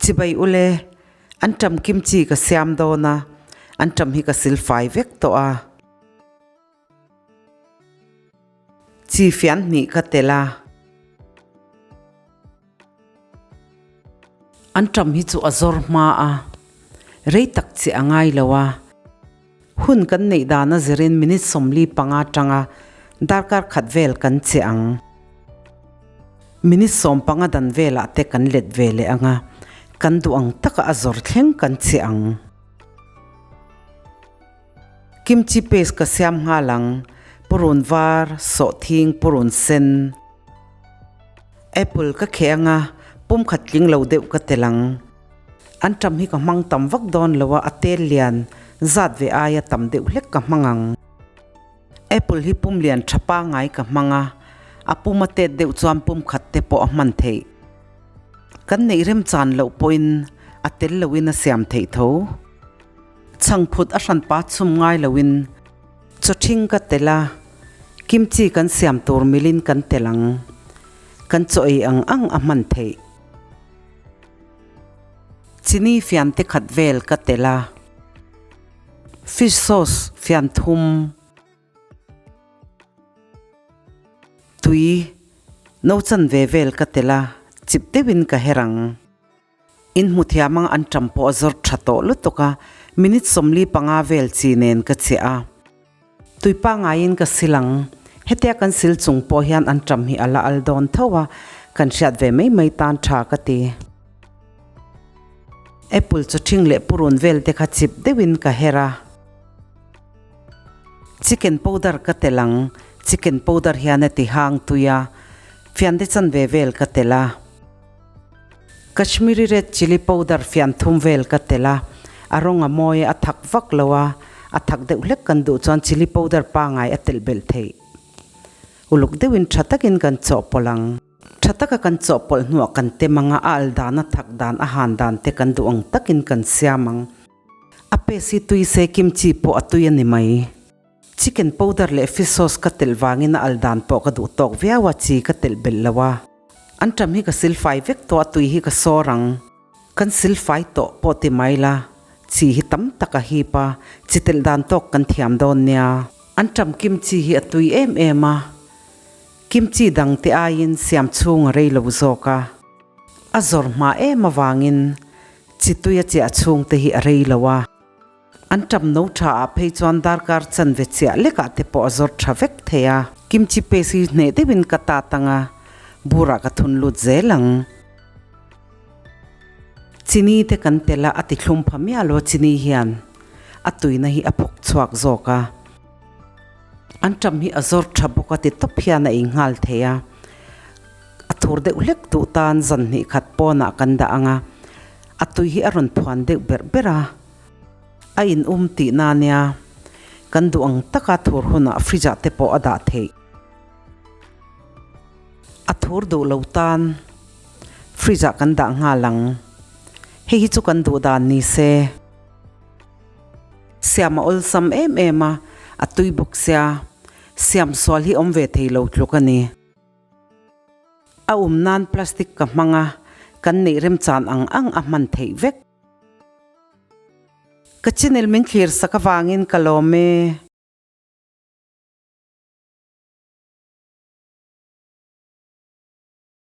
Chibai ule, an ṭam kimchi ka siam dawn a, an ṭam hi ka sil fai vek tawh a. Chi fian hnih ka tel a. An ṭam hi chu a zawr hma a, rei tak chi a ngai lo a. Hun kan neih dana zirin minute 45 tanga darkar khat vel kan che ang. Minute 15 dan velah te kan let ve leh ang a, kan duh ang taka a zawr thleng kan che ang. Kimchi paste ka siam nghal ang, purun var, sawhthing, purun sen. Apple ka kheh ang a, pum khat tling lo deuh ka tel ang. An ṭam hi ka hmang tam vak dawn lo a, a tel lian zat ve aia tam deuh hlek ka hmang ang. Apple hi pum lian ṭha pangngai ka hmang a, a pum a tet deuh chuan pum khat te pawh a hman theih. Kan neih remchan loh pawhin a tel loin a siam theih tho. Chhangphut a hranpa chhum ngai loin chawṭhing ka tel a, kimchi kan siam tur milin kan tel ang. Kan chaw ei ang ang a hman theih. Chini fian te khat vel ka tel a, fish sauce fian thum, tui no chanve vel ka tel a, chip deuhin ka her ang. In hmu thiam ang an ṭam pawh a zawr ṭha tawh lutuk a, minute 45 vel chi nen ka chhiah a. Tui pangaiin ka sil ang. Hetia kan sil chung pawh hian an ṭam hi a la al dawn tho a, kan hriat ve mai mai tan ṭha ka ti. Apple chu ṭhing leh purun vel te kha chip deuhin ka her a. Chicken powder ka tel ang, chicken powder hian a ti hang tui a, fiante chanve vel ka tel a. Kashmiri red chilli powder fian thum vel ka tel a, a rawng a mawi a thak vak lo a, a thak deuh hlek kan duh chuan chilli powder pangai a telh belh theih. Uluk deuhin tha takin kan chawhpawlh ang. Tha taka kan chawhpawlh hnuah kan tem ang a, a al dan, a thak dan, a han dan te kan duh ang takin kan siam ang. A paste hi tui se kimchi pawh a tui a ni mai. Chicken powder leh fish sauce ka telh vangin a al dan pawh ka duh tawk viau a, chi ka telh belh lo a. An ṭam hi ka silfai vek tawh a tui hi ka sawr ang. Kan silfai tawh pawh ti mai la, chi hi tam tak a hip a, chi telh dan tawk kan thiam dawn nia. An ṭam kimchi hi a tui em em a, kimchi dang te aiin siam chhung a rei lo zawk a. A zawr hma em avangin chi tui a chiah chhung te hi a rei lo a. An ṭam no ṭha ah phei chuan darkar chanve chiah lekah te pawh a zawr ṭha vek thei a. Kimchi paste hi hneh deuhin ka tat ang a, burah ka thun lut zel ang. Chini te kan tel a, a ti thlum pha miah lo a chini hian a tuina hi a phawk chhuak zawk a. An ṭam hi a zawr ṭha bawk a ti tawp hian a inghal thei a. A thur deuh hlek duh tan zan hnih khat pawnah kan dah ang a, a tui hi a rawn phuan deuh berh berh a. A in um tih na nia, kan duh ang taka thur hunah fridge ah te pawh a dah theih. A thur duh lo tan fridge ah kan dah nghal ang. Hei hi chu kan duh dan ni se. Siam a awlsam em em a, a tui bawk sia, siam sual hi awm ve thei lo tluk a ni. A um nan plastic ka hmang a, kan neih remchan ang ang a hman theih vek. Ka channel min thlir sak avangin ka lawm e.